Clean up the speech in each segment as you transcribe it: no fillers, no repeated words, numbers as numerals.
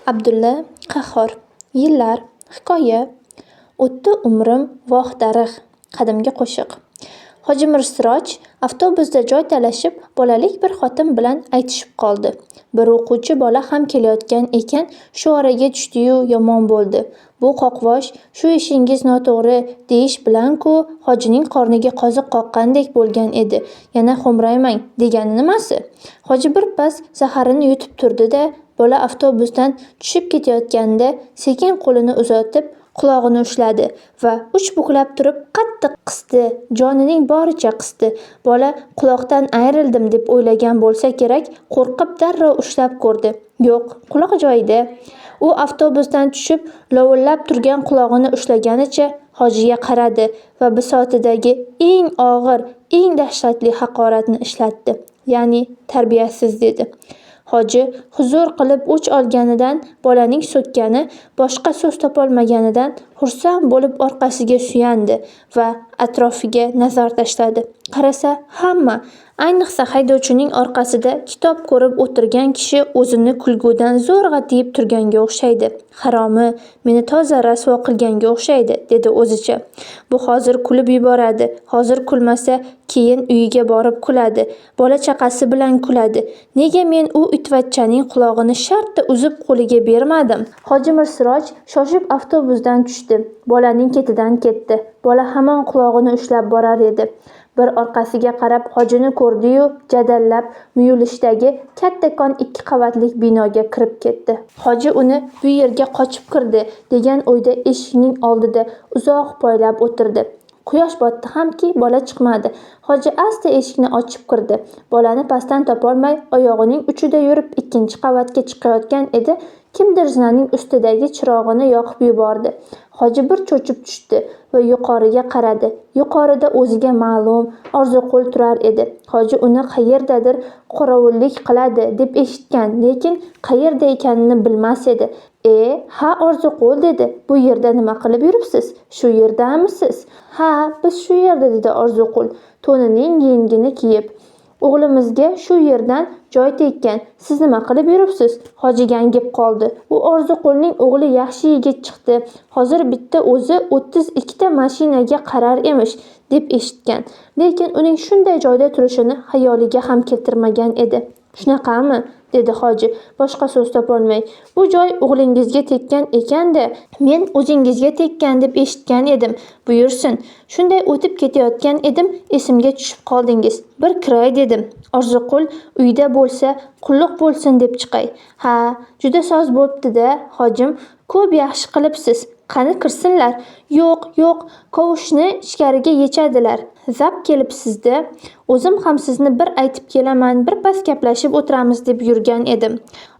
Abdulla Qahhor. Yillar. Hikoya. O'tdi umrim, voh darig'. Qadimgi qo'shiq. Hoji Mirsiroj avtobusda joy talashib, bolalik bir xotin bilan aytishib qoldi. Bir o'quvchi bola ham kelayotgan ekan, shu oraga tushdi-yu, yomon bo'ldi. Bu qoqvosh, shu ishingiz noto'g'ri, deyish bilan-ku hojining qorniga qoziq qoqqandek bo'lgan edi. Yana xo'mraymang, degani nimasi? Hoji birpas zaharini yutib turdi-da, bola avtobusdan tushib ketayotganida sekin qo'lini uzatib qulog'ini ushladi va uch buklab turib qattiq qisdi, jonining boricha qisdi. Bola quloqdan ayrildim deb o'ylagan bo'lsa kerak, qo'rqib darrov ushlab ko'rdi. Yo'q, quloq joyida. U avtobusdan tushib, lovullab turgan qulog'ini ushlaganicha hojiga qaradi va bisotidagi eng og'ir, eng dahshatli haqoratni ishlatdi. Ya'ni tarbiyasiz dedi. Hoji huzur qilib o'ch olganidan, bolaning so'kkani, boshqa so'z topolmaganidan xursand bo'lib orqasiga suyandi va atrofiga nazar tashladi. Qarasa, hamma, ayniqsa haydovchining orqasida kitob ko'rib o'tirgan kishi o'zini kulgudan zo'rg'a tiyib turganga o'xshaydi. Haromi, meni toza rasvo qilganga o'xshaydi, dedi o'zicha. Bu hozir kulib yuboradi, hozir kulmasa, keyin uyiga borib kuladi, bola-chaqasi bilan kuladi. Nega men u itvachchaning qulog'ini shartta uzib qo'liga bermadim? Hoji Mirsiroj shoshib avtobusdan tushdi. Bolaning ketidan ketdi. Bola hamon qulog'ini ushlab borar edi. Bir orqasiga qarab hojini ko'rdi-yu, jadallab muyulishdagi kattakon 2 qavatli binoga kirib ketdi. Hoji uni bu yerga qochib kirdi degan o'yda eshikning oldida uzoq poylab o'tirdi. Quyosh botdi hamki, bola chiqmadi. Hoji asta eshikni ochib kirdi. Bolani pastdan topolmay, oyog'ining uchida yurib 2-chi qavatga chiqayotgan edi, kimdir zinaning ustidagi chirog'ini yoqib yubordi. Hoji bir cho'chib tushdi va yuqoriga qaradi. Yuqorida o'ziga ma'lum Orziqul turar edi. Hoji uni qayerdadir qorovullik qiladi deb eshitgan, lekin qayerda ekanini bilmas edi. Ha, Orziqul, dedi. Bu yerda nima qilib yuribsiz? Shu yerdamisiz? Ha, biz shu yerda, dedi Orziqul, to'nining yengini kiyib. O'g'limizga shu yerdan joy tekkan. Siz nima qilib yuribsiz? Hoji gangib qoldi. U Orziqulning o'g'li yaxshi yigit chiqdi. Hozir bitta o'zi 32 ta mashinaga qarar emish, deb eshitgan. Lekin uning shunday joyda turishini xayoliga ham keltirmagan edi. Shunaqami? Dedi hoji, boshqa so'z topolmay. Bu joy o'g'lingizga tekkan ekan-da, men o'zingizga tekkan deb eshitgan edim. Buyursin. Shunday o'tib ketayotgan edim, esimga tushib qoldingiz. Bir kiray dedim. Orziqul uyda bo'lsa, qulluq bo'lsin deb chiqay. Ha, juda soz bo'pti-da, hojim. Ko'p yaxshi qilibsiz. Qani kirsinlar. Yo'q, yo'q, kovushni ichkariga yechadilar. Zap kelibsiz-da. O'zim ham sizni bir aytib kelaman, bir pas gaplashib o'tiramiz deb yurgan edim.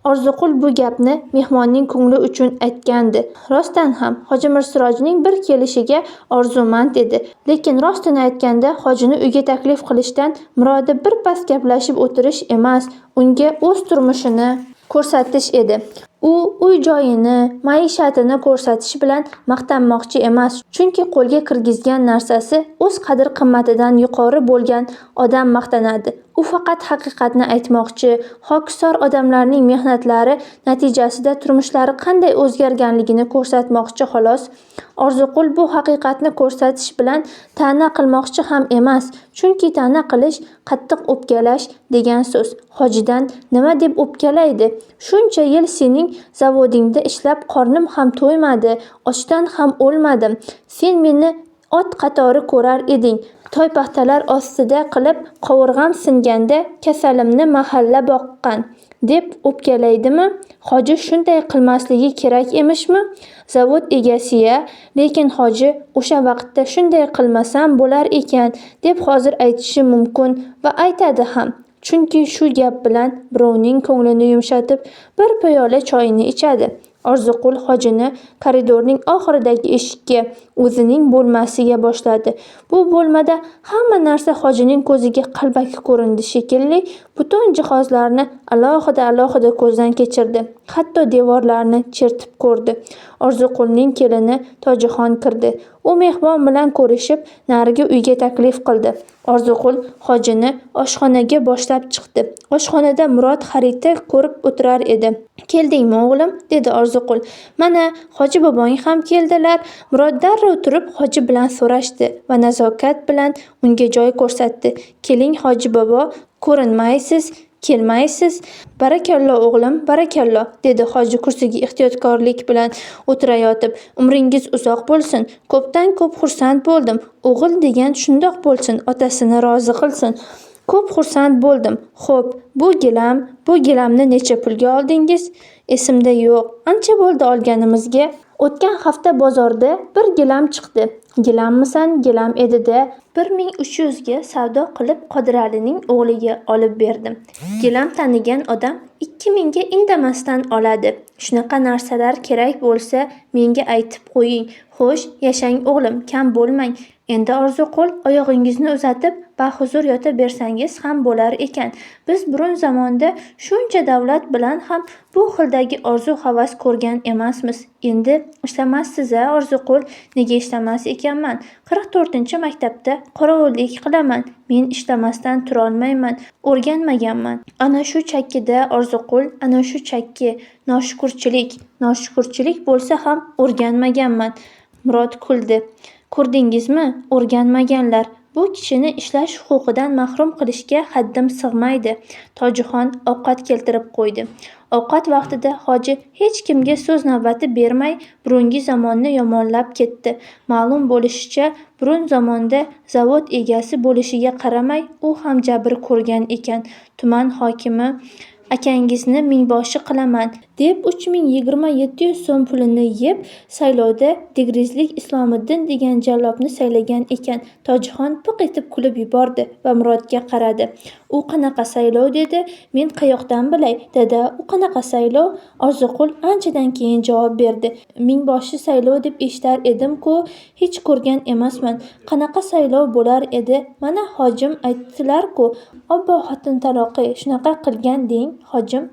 Orziqul bu gapni mehmonning ko'ngli uchun aytgandi. Rostdan ham Hoji Mirsirojning bir kelishiga orzumand edi. Lekin rostini aytganda hojini uyga taklif qilishdan murodi bir pas gaplashib o'tirish emas, unga o'z turmushini ko'rsatish edi. U uy-joyini, maishatini ko'rsatish bilan maqtanmoqchi emas, chunki qo'lga kirgizgan narsasi o'z qadr-qimmatidan yuqori bo'lgan odam maqtanadi. U faqat haqiqatni aytmoqchi, hokisor odamlarning mehnatlari natijasida turmushlari qanday o'zgarganligini ko'rsatmoqchi xolos. Orziqul bu haqiqatni ko'rsatish bilan ta'na qilmoqchi ham emas, chunki ta'na qilish qattiq o'pkalash degan so'z. Hojidan nima deb o'pkalaydi? Shuncha yil sening zavodingda ishlab qornim ham to'ymadi, ochdan ham o'lmadim. Sen meni ot qatori ko'rar eding. Toypaxtalar ostida qilib qovurg'am singanda kasalimni mahalla boqqan, deb o'pkalaydimi? Hoji shunday qilmasligi kerak emishmi? Zavod egasi-ya, lekin hoji o'sha vaqtda shunday qilmasam bo'lar ekan, deb hozir aytishi mumkin va aytadi ham. Chunki shu gap bilan birovning ko'nglini yumshatib, bir piyola choyini ichadi. Orziqul hojini koridorning oxiridagi eshikka, o'zining bo'lmasiga boshladi. Bu bo'lmada hamma narsa hojining ko'ziga qalbaki ko'rindi shekilli. Butun jihozlarni alohida-alohida ko'zdan kechirdi. Hatto devorlarni chertib ko'rdi. Orziqulning kelini Tojixon kirdi. U mehmon bilan ko'rishib, narigi uyga taklif qildi. Orziqul hojini oshxonaga boshlab chiqdi. Oshxonada Murod xarita ko'rib o'tirar edi. "Keldingmi, o'g'lim?" dedi Orziqul. "Mana, hoji bobong ham keldilar." Murod darrov turib hoji bilan so'rashdi va nazokat bilan unga joy ko'rsatdi. "Keling, hoji bobo, ko'rinmaysiz, kelmaysiz." "Barakallo, o'g'lim, barakallo", dedi hoji kursiga ehtiyotkorlik bilan o'tirayotib. "Umringiz uzoq bo'lsin. Ko'pdan-ko'p xursand bo'ldim. O'g'il degan shundoq bo'lsin, otasini rozi qilsin. Ko'p xursand bo'ldim. Xo'p, bu gilam, bu gilamni necha pulga oldingiz? Esimda yo'q, ancha bo'ldi olganimizga. O'tgan hafta bozorda bir gilam chiqdi. Gilammisan, gilam edi-da. 1300 ga savdo qilib Qodiralining o'g'liga olib berdim. Gilam tanigan odam 2000 ga indamasdan oladi. Shunaqa narsalar kerak bo'lsa, menga aytib qo'ying. Xo'sh, yashang o'g'lim, kam bo'lmang. Endi Orziqul, oyog'ingizni uzatib, bahuzur yota bersangiz ham bo'lar ekan. Biz burun zamonda shuncha davlat bilan ham bu xildagi orzu-havas ko'rgan emasmiz. Endi ishlamassiz-a, Orziqul? Nega ishlamas ekanman? 44-maktabda qorovullik qilaman. Men ishlamasdan turolmayman. O'rganmaganman. Ana shu chakki-da, Orziqul, ana shu chakki. Noshukurchilik. Noshukurchilik bo'lsa ham o'rganmaganman. Murod kuldi. Ko'rdingizmi, o'rganmaganlar. Bu kishini ishlash huquqidan mahrum qilishga haddim sig'maydi. Tojixon ovqat keltirib qo'ydi. Ovqat vaqtida hoji hech kimga so'z navbati bermay, burungi zamonni yomonlab ketdi. Ma'lum bo'lishicha, burun zamonda zavod egasi bo'lishiga qaramay, u ham jabr ko'rgan ekan. Tuman hokimi akangizni mingboshi qilaman, deb 3027 so'm pulini yeb, saylovda degrizlik Islomiddin degan jallobni saylagan ekan. Tojixon piq etib kulib yubordi va Murodga qaradi. "U qanaqa saylov?" dedi. "Men qayoqdan bilay, dada, u qanaqa saylov?" Orziqul anchadan keyin javob berdi. "Mingboshi saylov deb eshitar edim-ku, hech ko'rgan emasman. Qanaqa saylov bo'lar edi? Mana, hojim aytdilar-ku. Obbo, xotin taloqi, shunaqa qilgan deng, hojim."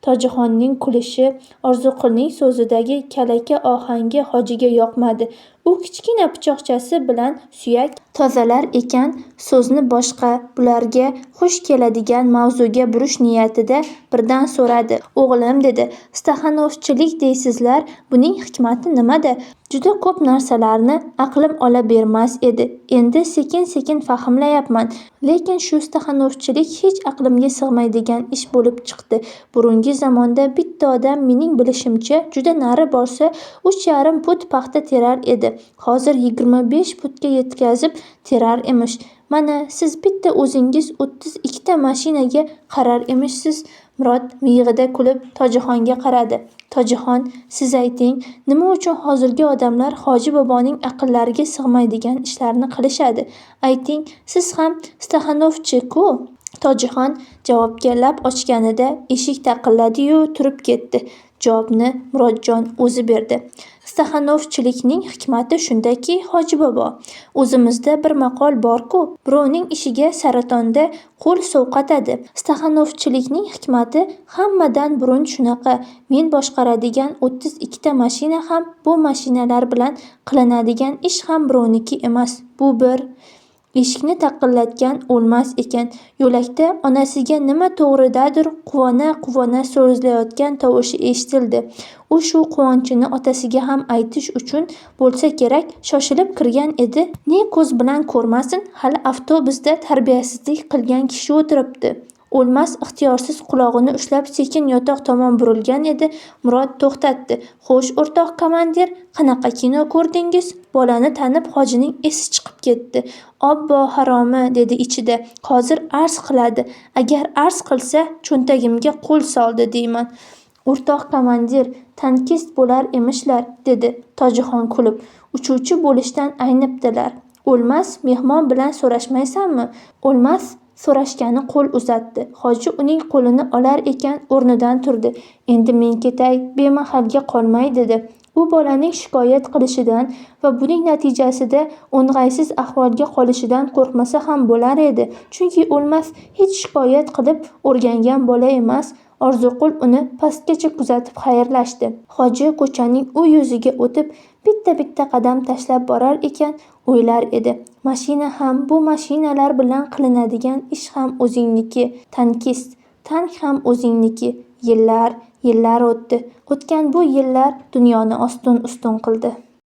Tojixonning kulishi, Orziqulning so'zidagi kalaka ohangi hojiga yoqmadi. U kichkina pichoqchasi bilan suyak tozalar ekan, so'zni boshqa, bularga xush keladigan mavzuga burish niyatida birdan so'radi. "O'g'lim", dedi, "staxanovchilik deysizlar, buning hikmati nimada? Juda ko'p narsalarni aqlim ola bermas edi. Endi sekin-sekin fahmlayapman. Lekin shu staxanovchilik hech aqlimga sig'maydigan ish bo'lib chiqdi. Burungi zamonda bitta odam, mening bilishimcha, juda nari borsa 3,5 pud paxta terar edi. Hozir 25 pudga yetkazib terar emish. Mana, siz bitta o'zingiz 32 ta mashinaga qarar emishsiz." Murod miyig'ida kulib Tojixonga qaradi. "Tojixon, siz ayting, nima uchun hozirgi odamlar hoji boboning aqllariga sig'maydigan ishlarni qilishadi? Ayting, siz ham staxanovchi-ku?" Tojixon javobga lab ochganida eshik taqilladi-yu, turib ketdi. Javobni Murodjon o'zi berdi. "Staxanovchilikning hikmati shundaki, hoji bobo, o'zimizda bir maqol bor-ku, birovning ishiga saratonda qo'l sovqotadi. Staxanovchilikning hikmati hammadan burun shunaqa. Men boshqaradigan 32 ta mashina ham, bu mashinalar bilan qilinadigan ish ham birovniki emas. Bu bir. Eshikni taqillatgan O'lmas ekan. Yo'lakda onasiga nima to'g'ridadir quvona-quvona so'zlayotgan tovushi eshitildi. U shu quvonchini otasiga ham aytish uchun bo'lsa kerak, shoshilib kirgan edi, ne ko'z bilan ko'rmasin, hali avtobusda tarbiyasizlik qilgan kishi o'tiribdi. O'lmas ixtiyorsiz qulog'ini ushlab sekin yotoq tomon burilgan edi, Murod to'xtatdi. "Xo'sh, o'rtoq komandir, qanaqa kino ko'rdingiz?" Bolani tanib hojining esi chiqib ketdi. "Obbo, haromi", dedi ichida. "Hozir arz qiladi. Agar arz qilsa, cho'ntagimga qo'l soldi deyman." "O'rtoq komandir, tankist bo'lar emishlar", dedi Tojixon kulib. "Uchuvchi bo'lishdan aynibdilar. O'lmas, mehmon bilan so'rashmaysanmi?" O'lmas so'rashgani qo'l uzatdi. Hoji uning qo'lini olar ekan, o'rnidan turdi. "Endi men ketay, bemahalga qolmay", dedi. U bolaning shikoyat qilishidan va buning natijasida o'ng'aysiz ahvolga qolishidan qo'rqmasa ham bo'lar edi. Chunki O'lmas hech shikoyat qilib o'rgangan bola emas. Orziqul uni pastgacha kuzatib xayrlashdi. Hoji ko'chaning u yuziga o'tib, bitta-bitta qadam tashlab borar ekan, o'ylar edi: "Mashina ham, bu mashinalar bilan qilinadigan ish ham o'zingniki, tankist! Tank ham o'zingniki!" Yillar, yillar o'tdi. O'tgan bu yillar dunyoni ostin-ustun qildi.